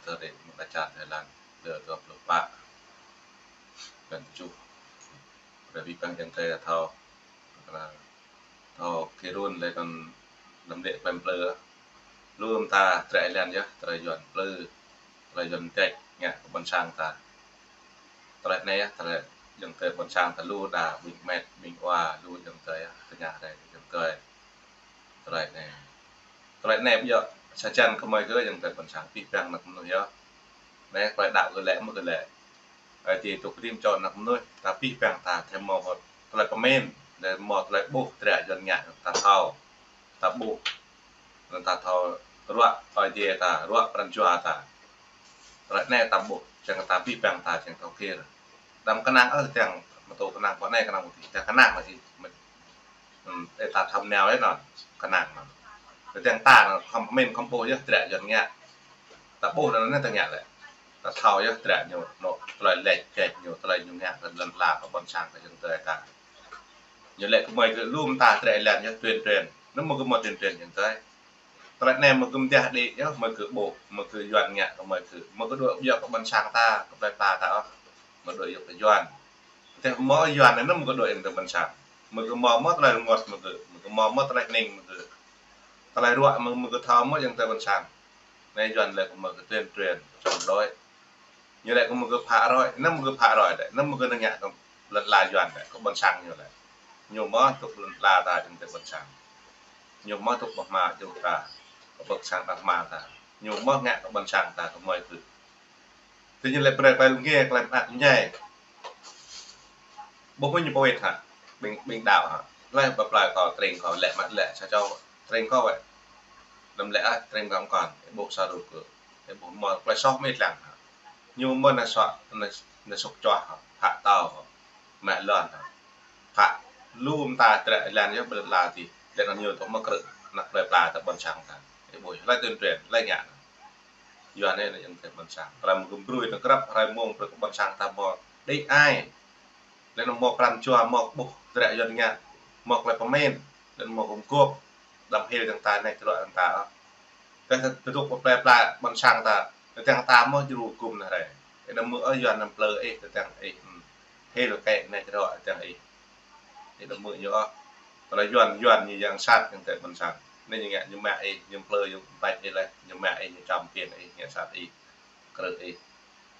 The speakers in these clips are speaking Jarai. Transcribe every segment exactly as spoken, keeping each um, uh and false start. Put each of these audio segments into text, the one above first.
Tơlơi mơ̆ng đa čar Thái Lan, lơ dua pluh pă, blan tơjuh. Brơi abih bang ayŏng adơi thâo, kơnang thâo kơ run lĕ kơ lăm lĕ klem plư. Lu mơta trĕ lĕn yơh, tơlơi Yuan plư, tơlơi Yuan dĕč, ngă kơ ƀôn sang ta. Tơlơi anai yơh, tơlơi ayŏng adơi ƀôn sang ta lu đa, ƀing met, ƀing wa, lu ayŏng adơi yơh, tơña rai ayŏng adơi. Tơlơi anai. Tơlơi anai ƀu djơ̆ sa čăn kơmơi kơ ayŏng adơi ƀôn sang, abih bang ană mơnuih yơh. Anai tơlơi đaŏ kơ lĕ, mơ̆ kơ lĕ. Ơi, ti tŭk rĭm čô ană mơnuih, ta abih bang ta, thâo mơ̆ tơlơi pơmĭn, lĕ mơ̆ tơlơi ƀuh, trĕ Yuan ngă, ta thâo. Ta ƀuh. Anŭn ta thâo ruă, ơi, ti ta ruă pran jua ta. Tơlơi anai ta ƀuh, čang ta abih bang ta, čang thâo kir. Đăm kơnang ôh, čang mơtô kơnang pơ anai, kơnang pơ adih, čang kơnang lĕ či. Hmm, ê, ta thâo nao ê anŭn, kơnang anŭn. Tơdang ta anŭn khŏm pơmĭn khŏm ƀuh yơh trĕ Yuan ngă. Ta ƀuh anŭn anai ta ngă lĕ. Ta thâo yơh trĕ ñu, anŏ tơlơi lĕč dĕč ñu, tơlơi ñu ngă kơ lŏn ala kơ ƀôn sang kơ ayŏng adơi ta. Ñu lĕ kơmơi kơ lu mơta trĕ lĕn yơh tuyên truyền. Anŭn mơ̆ kơ mơ̆ tuyên truyền ayŏng adơi. Tơlơi anai mơ̆ kơ mơdah đĭ yơh, mơ̆ kơ ƀuh, mơ̆ kơ Yuan ngă kơmơi kơ. Mơ̆ kơ dŏ yơh kơ ƀôn sang ta, kơ plơi pla ta ôh. Mơ̆ dŏ yơh kơ Yuan. Tơdah mơ̆ Yuan anŭn mơ̆ kơ dŏ ayŏng adơi ƀôn sang. Mơ̆ kơ mơ̆ mơ̆ tơlơi rơngot mơ̆ kơ, mơ̆ kơ mơ̆ mơ̆ tơlơi hnĭng mơ̆ kơ. Tơlơi ruă mơ̆, mơ̆ kơ thâo mơ̆ ayŏng adơi ƀôn sang. Anai Yuan lĕ kơmơi kơ tuyên truyền chống đối. Ñu lĕ kơmơi kơ phá rối, anŭn mơ̆ kơ phá rối lĕ, anŭn mơ̆ kơ ngă kơ lŏn ala Yuan lĕ, kơ ƀôn sang ñu lĕ. Ñu mơ̆ tŭk lŏn ala ta ayŏng adơi ƀôn sang. Ñu mơ̆ tŭk ƀơ̆ng hma ayŏng ta, kơ ƀôn sang đah hma ta. Ñu mơ̆ ngă kơ ƀôn sang ta kơmơi kơ. Tui ñu lĕ brơi klei lŭng ngê, klei mơak mơñai. Ƀuh mơ̆ ñu pơwĭt hă, ƀing, ƀing đaŏ hă. Klei ƀă plơi kâo, tring kâo, lĕ mă lĕ, sa čô tring kâo wĕ. Lăm lĕ ah, tring kâo mơkŏn, ê ƀuh sa rŭ kơ. Ê ƀuh mơ̆ klei soh mơit lăng hă. Ñu mơ̆ nao suă, nao, nao sŭk čuah hă, phă tâo hă, mă lŏn hă. Phă lu mơta trĕ lĕn yơh ƀơi lŏn ala adih. Lĕ anŭn ñu tŭ mơ̆ krư̆, ană plơi pla ta ƀôn sang ta. Ê ƀuh, hlơi tuyên truyền, hlơi ngă. Yuan anai lĕ ayŏng adơi ƀôn sang. Tơlơi mơ̆ kơ brơi nao krăp hrơi mông brơi kơ ƀôn sang ta mơ̆ đĭ ai. Lĕ anŭn mơ̆ pran jua mơ̆ ƀuh trĕ Yuan ngă. Mơ̆ klei pơmĭn. Lĕ anŭn mơ̆ gum gôp. Đăm hil ayŏng ta anai čơruă ayŏng ta. Tơdah tơdŭk pơ plơi pla ƀôn sang ta. Tơdah ta mơ̆ djru gum anai rai. Tơdah mơ̆ ơi Yuan anŭn plư ih, tơdah ih. Hmm. Hil kĕ anai čơruă tơdah ih. Ih đăm mơ̆ ñu ôh. Tơlơi Yuan, Yuan ñu yang sat ayŏng adơi ƀôn sang. Anai ñu ngă, ñu mă ih, ñu plư, ñu ƀač ih lĕ, ñu mă ih, ñu čăm phiăn ih, ngă sat ih, krư̆ ih.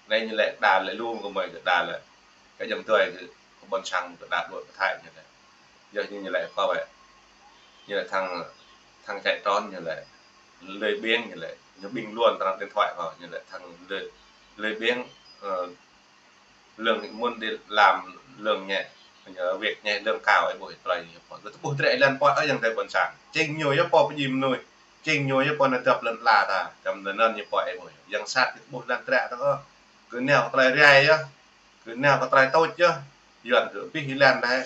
Anai ñu lĕ đa lĕ lu kơmơi kơ đa lĕ. Kơ ayŏng adơi kơ, kơ ƀôn sang kơ đa đuaĭ pơthai ñu lĕ. Yơh ñu, ñu lĕ kơ wĕ. Ñu lĕ thăng, thăng chạy trốn ñu lĕ. Lơi ƀiêng ñu lĕ. Ñu ƀing luôn tơnap điện thoại kơ ñu lĕ thăng lơi, lơi ƀiêng, ơ, lương mơ̆n đi làm lương nhẹ, việc nhẹ, lương cao, ê ƀuh tơlơi ñu pơ̆. Kơ tơƀuh trĕ lĕn pơ̆, ơ, ayŏng adơi ƀôn sang. Čing ñu yơh pơ̆ pơjing mơnuih. Čing ñu yơh pơ̆ nao dăp lŏn ala ta. Čăm anŭn ñu pơ̆, ê ƀuh. Yang sat kơ tơƀuh lĕn trĕ tơ̆. Kơ nao kơ tơlơi rai yơh. Kơ nao kơ tơlơi tôč yơh. Yuan kơ abih lĕn đai.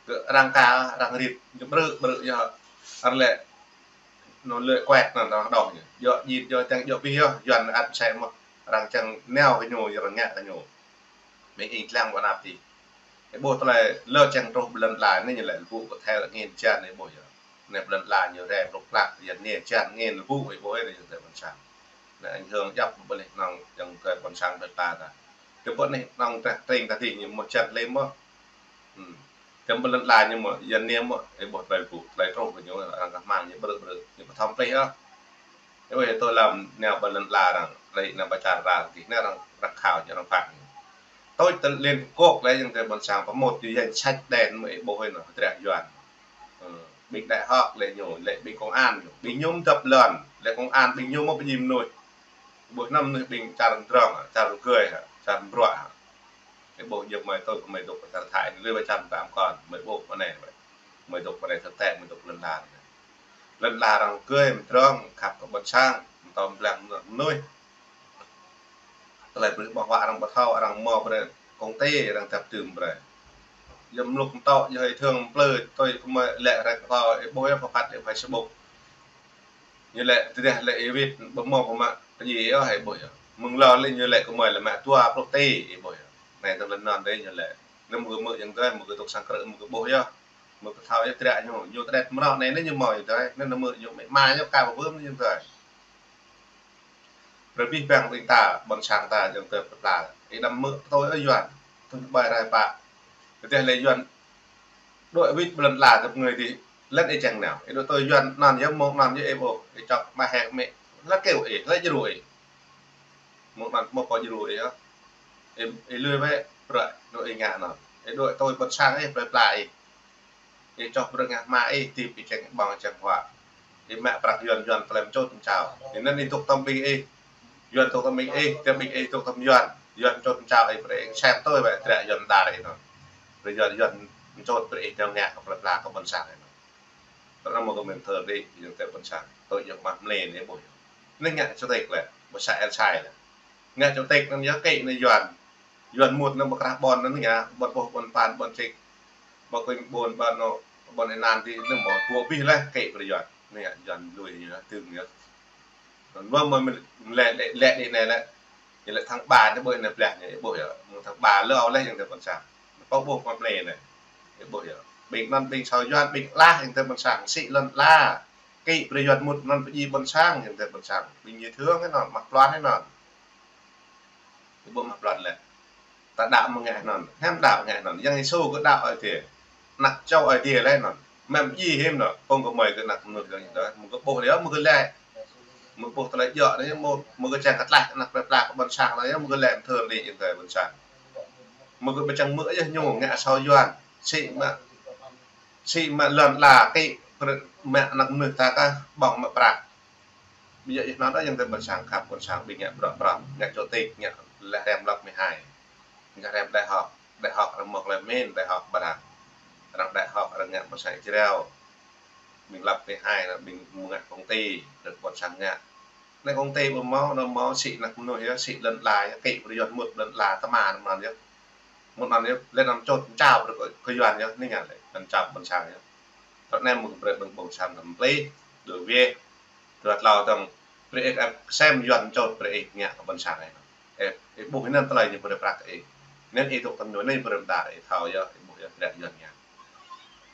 Kơ arăng ka, arăng rit, ñu brư̆, brư̆ yơh. Arăng lĕ. Anŭn lĕ kuet anŭn, anŭn đŏng ñu. Djơ̆ jit, djơ̆ teng, djơ̆ abih yơh. Yuan ăt mơsĕ mơ̆. Arăng čang nao kơ ñu, arăng ngă kơ ñu. Ƀing ih lăng ƀơi anăp adih. Ê ƀuh tơlơi lơ čang truh ƀơi lŏn ala anai ñu lĕ lơbŭ kơ thel angĭn jan ê ƀuh yơh. Anai ƀơi lŏn ala ñu rai blŭk plak, jan anai jan angĭn lơbŭ ê ƀuh ê anai ayŏng adơi ƀôn sang. Anai ảnh hưởng djăp ƀơi anai kơnơ̆ng ayŏng adơi ƀôn sang ƀơi ta ta. Tơƀuh anai kơnơ̆ng treh tring ta adih ñu mơ̆ jan lĕ mơ̆. Hmm. Tơm ƀơi lŏn ala ñu mơ̆, jan anai mơ̆, ê ƀuh tơlơi lơbŭ, tơlơi truh kơ ñu, arăng kah hmang ñu brư̆ brư̆, ñu pơthom plih ôh. Ê ƀuh, ơ, tui lăm nao ƀơi lŏn ala arăng, lĕ nao ƀơi čar arăng, kih nao arăng, arăng khao ñu, arăng phạt ñu. Tui tơ Liên Hợp Quốc lĕ ayŏng adơi ƀôn sang pơmŭt ñu danh sách đen mơ̆ ê ƀuh ê anŭn, trĕ Yuan. Ơ, ƀing đại học lĕ ñu, lĕ ƀing công an ñu, ƀing ñu mơ̆ dăp lŏn, lĕ công an ƀing ñu mơ̆ pơjing mơnuih. Ƀuh anăm mơnuih ƀing čar drŏng, čar rơgơi, čar mbruă. Ê ƀuh yơh mơi tui kơ mơi dŏ pơ čar Thái, lui ƀơi čar ta mơkŏn, mơi ƀuh pơ anai, mơi dŏ pơ anai tơtĕ, mơi dŏ lŏn ala. Lŏn ala arăng rơgơi, mơdrŏng, khăp kơ ƀôn sang, mơtô mơblang mơnuih. Tơlơi brơi ƀơ̆ng huă arăng ƀu thâo, arăng mơ̆ brơi, công ty arăng dăp dưm brơi. Yơh mlŭk mơtŏ, yơh ih thương plư, tui kơ mơi lĕ rĕk thâo, ê ƀuh yơh pơphat lĕ Facebook. Ñu lĕ, tơdah lĕ ih wĭt, ƀu mơ̆ pơmă, pơjing ôh, ê ƀuh yơh. Mơ̆ng lŏ lĕ ñu lĕ kơ mơi lĕ mă dua pluh ti, ê ƀuh yơh. Anai tơlơi anŭn dih ñu lĕ. Anŭn mơ̆ kơ mơ̆ ayŏng adơi, mơ̆ kơ tŭk sang krư̆, mơ̆ kơ ƀuh yơh. Mơ̆ kơ thâo yơh trĕ ñu, ñu tơđet mơnŏ anai, anai ñu mơ̆ ayŏng adơi, anŭn mơ̆ ñu mă mă ñu ka ƀu bưm ayŏng adơi. Brơi abih bang ƀing ta, ƀôn sang ta, ayŏng adơi plơi pla. Ih đăm hmư̆ tui ơi Yuan. Tui ƀai rai pă. Tơdah lĕ Yuan dŏ wĭt ƀơi lŏn ala tơpă ngơi dih, lĕ ih čang nao. Ih dŏ tui Yuan anŭn yơh, mơ̆ng anŭn yơh ih ƀuh. Ih čŏk mă hĕ mĕ. Lă kơyâo ih, lă djru ih. Mơ̆ng anŭn mơ̆ pô djru ih yơh. Ih, ih lui wĕ, brơi, dŏ ih ngă anŭn. Ih dŏ tui ƀôn sang ih, plơi pla ih. Ih čŏk brơi ngă hmua ih, hơdip ih čang ƀơ̆ng čang huă. Ih mă prăk Yuan, Yuan tơlơi mơčut mơčao. Ih anŭn ih dŏ tơm ƀing ih. Yuan dŏ tơm ƀing ih, tơm ƀing ih dŏ tơm Yuan. Yuan mơčut mơčao ih brơi ih sem tui wĕ, dră Yuan đar ih anŭn. Brơi Yuan, Yuan mơčut brơi ih nao ngă kơ plơi pla kơ ƀôn sang ih anŭn. Tơdah mơ̆ kơ mơ̆n thơ dih, ayŏng adơi ƀôn sang. Tui yơh mă mlĕ anai ƀuh yơh. Anai ngă chủ tịch lĕ, ƀuh sa el sai lĕ. Ngă chủ tịch anŭn yơh kĭ anai Yuan. Yuan mŭt anŭn ƀu krah ƀôn anŭn ngă, ƀôn boh, ƀôn pan, ƀôn čik. Ƀôn kuing ƀôn, ƀôn anŭn, ƀôn ih anŭn dih, anŭn mơ̆ ƀuh abih lĕ kĭ brơi Yuan. Anai ngă Yuan lui anai yơh, tơ̆ng yơh. Anŭn mơ̆ mơ̆ lĕ, lĕ, lĕ dih anai lĕ. Ñu lĕ tháng ba anai ƀuh anai blah anai, ih ƀuh yơh. Mơ̆ng tháng ba lĕ ôh lĕ ayŏng adơi ƀôn sang. Pô ƀuh mă mlĕ anai. Ih ƀuh yơh. Ƀing anŭn ƀing čô Yuan, ƀing lah ayŏng adơi ƀôn sang. Sĭ lŏn ala. Kĭ brơi Yuan mŭt anŭn pơdjai ƀôn sang, ayŏng adơi ƀôn sang. Ƀing ñu thương anŭn, mă plon anŭn. Ih ƀuh mă plon lĕ. Ta đaŏ mơ̆ng ngă anŭn. Hiam đaŏ ngă anŭn. Yang Yêsu kơ đaŏ Ơi Adai. Anăk čô Ơi Adai lĕ anŭn. Mơ̆m djai hiam anŭn. Phung kơ mơi kơ anăk mơnuih kơ anŭn. Mơ̆ kơ ƀuh lĕ, mơ̆ kơ lĕ. Mơ̆ ƀuh tơlơi djơ̆ anai, mơ̆, mơ̆ kơ čang kơ tlaih anăk plơi pla kơ ƀôn sang anai, mơ̆ kơ lĕ mơ̆ thơr anai ayŏng adơi ƀôn sang. Mơ̆ kơ ƀu čang mơ̆ yơh ñu ngă asâo Yuan. Sĭ mă, sĭ mă lŏn ala kĭ brơi mă anăk mơnuih ta kah ƀơ̆ng mă prăk. Ƀu djơ̆ yơh anŭn ôh ayŏng adơi ƀôn sang, khăp ƀôn sang ƀing ngă bruă bruă, ngă chủ tịch, ngă lĕ rem lăp mơhai. Ngă rem đại học, đại học arăng mơ̆ lĕ mơ̆n, đại học ƀă arăng. Arăng đại học arăng ngă mơ̆ sai jrao. Ƀing lăp mơhai anŭn ƀing mơ̆ ngă công ty, đơ̆t ƀôn sang ngă. Anai công ty ƀu hmâo, anŭn hmâo sĭ anăk mơnuih yơh, sĭ lŏn ala yơh, kĭ brơi Yuan mŭt lŏn ala tơma anŭn yơh. Mŭt anŭn yơh, lĕ anŭn čut čao brơi kơ, kơ Yuan yơh, anai ngă lĕ, anŭn čap ƀôn sang yơh. Tơl anai mơ̆ kơ brơi ƀing ƀôn sang tơm plih, dui wĕh. Tơl tlâo tơng brơi ih, ơ, sem Yuan čut brơi ih ngă kơ ƀôn sang ih. Ơ, ih ƀuh anŭn tơlơi ñu brơi prăk ih. Anŭn ih dŏ tơm ñu anai brơi mơ̆ đar ih thâo yơh, ih ƀuh yơh dră Yuan ngă.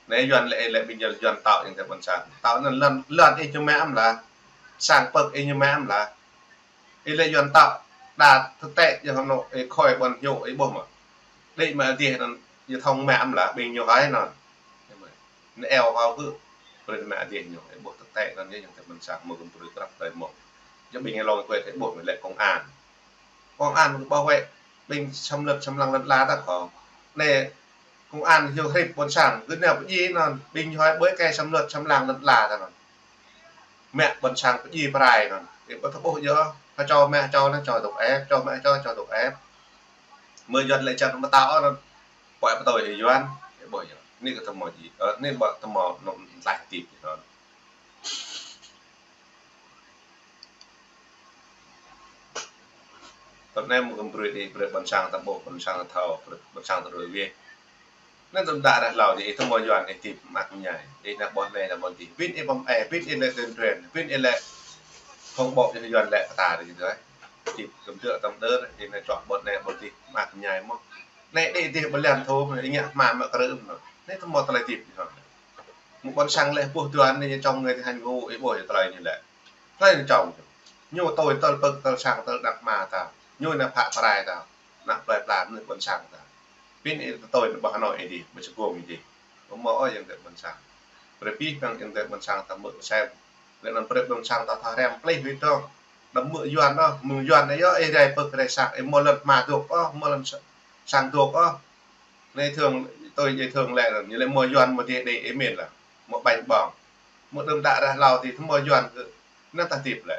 Anai Yuan lĕ, lĕ ƀing Yuan, Yuan tŏ ayŏng adơi ƀôn sang. Tŏ anŭn lŏn, lŏn ih ñu mă mơ̆ lah. Sang pơ̆k ih ñu mă mơ̆ lah. Ih lĕ Yuan tŏ, đa tơtĕ yơh hơnŭ, ih khôi ƀôn hyu, ih ƀuh mơ̆. Đĭ mă dih anŭn, yơh thŏng mă mơ̆ lah, ƀing ñu hơi anŭn. Anai eo hâo kơ, brơi mă dih ñu, ih ƀuh tơtĕ anŭn yơh ayŏng adơi ƀôn sang, mơ̆ kơ brơi krăp tơi mơ̆. Yơh ƀing ih lŏng kơ ih ƀuh mơ̆ lĕ công an. Công an mơ̆ kơ ƀuh wĕ, ƀing xâm lược xâm lăng lŏn ala ta kơ. Anai, công an hyu hrip ƀôn sang, gơ̆ nao pơdjai anŭn, ƀing ñu hơi ƀơi kơ xâm lược xâm lăng lŏn ala ta anŭn. Mă ƀôn sang pơdjai pơrai anŭn. Ih ƀuh tơƀuh yơh, hơčâo mă hơčâo anŭn, čô dŏ ĕp, čô mă čô, čô dŏ ĕp. Mơ̆ Yuan lĕ čang mơtao anŭn. Pơai pơtô hĭ Yuan, ih ƀuh yơh. Anai kơ tơmô ji, ơ, anai ƀuh tơmô anŭn tlaih hơdip anŭn. Tơl anai mơ̆ kơ brơi ih, brơi ƀôn sang ta ƀuh, ƀôn sang ta thâo, brơi ƀôn sang ta rui wĕh. Anŭn tơm đă ră hlâo dih, ih tơmô Yuan ih hơdip mơak mơñai. Ih nao ƀôn anai nao ƀôn dih. Ƀing ih pơm ih, ƀing ih lĕ tuyên truyền, ƀing ih lĕ thông báo yơh Yuan lĕ pơtă dih dih. Hơdip tơm dơ̆ tơm đơr, ih nao čuă ƀôn anai ƀôn dih mơak mơñai mơ̆. Anai đĭ dih ƀơi lăn thŭm, ih ngă hmua mă krư̆ mơ̆. Anai tơmô tơlơi hơdip dih. Mơ̆ ƀôn sang lĕ ƀuh Yuan anai ñu čŏng ngơi tơhan gŭ, ih ƀuh yơh tơlơi ñu lĕ. Tơlơi ñu čŏng. Ñu tui tơl pơ̆k tơl sang tơl anăk hmua ta. Ñu nao phă pơrai ta. Anăk plơi pla mơnuih ƀôn sang ta. Ƀing ih tơtui nao ƀơi Hà Nội ih dih, ƀơi Sài Gòn ih dih. Ƀu hmâo ôh ayŏng adơi ƀôn sang. Brơi abih bang ayŏng adơi ƀôn sang ta hmư̆ kơ sem. Lĕ anŭn brơi ƀôn sang ta thâo rem plih wĭt dơ̆ng. Đăm hmư̆ Yuan ôh, mơ̆ng Yuan anai yơh, ih rai pơ̆k rai sang, ih hmâo lŏn hmua dŏ ôh, hmâo lŏn sa-, sang dŏ ôh. Anai thường, tui djai thường lĕ, ñu lĕ hmâo Yuan hmâo dih đĭ ih mĭn lah. Hmâo ƀañ ƀơ̆ng. Mơ̆ tơm đă ră hlâo dih, tơmô Yuan kơ, anŭn ta hơdip lĕ.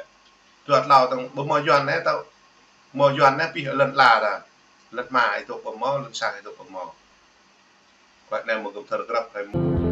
Dua tlâo tơng, ƀu hmâo Yuan anai tơ̆, hmâo Yuan anai pih lŏn ala ta. Lŏn hmua ih dŏ ƀu hmâo, lŏn sang ih dŏ ƀu hmâo. Kơ anai mơ̆ kơ thơr krăp rai mơ̆.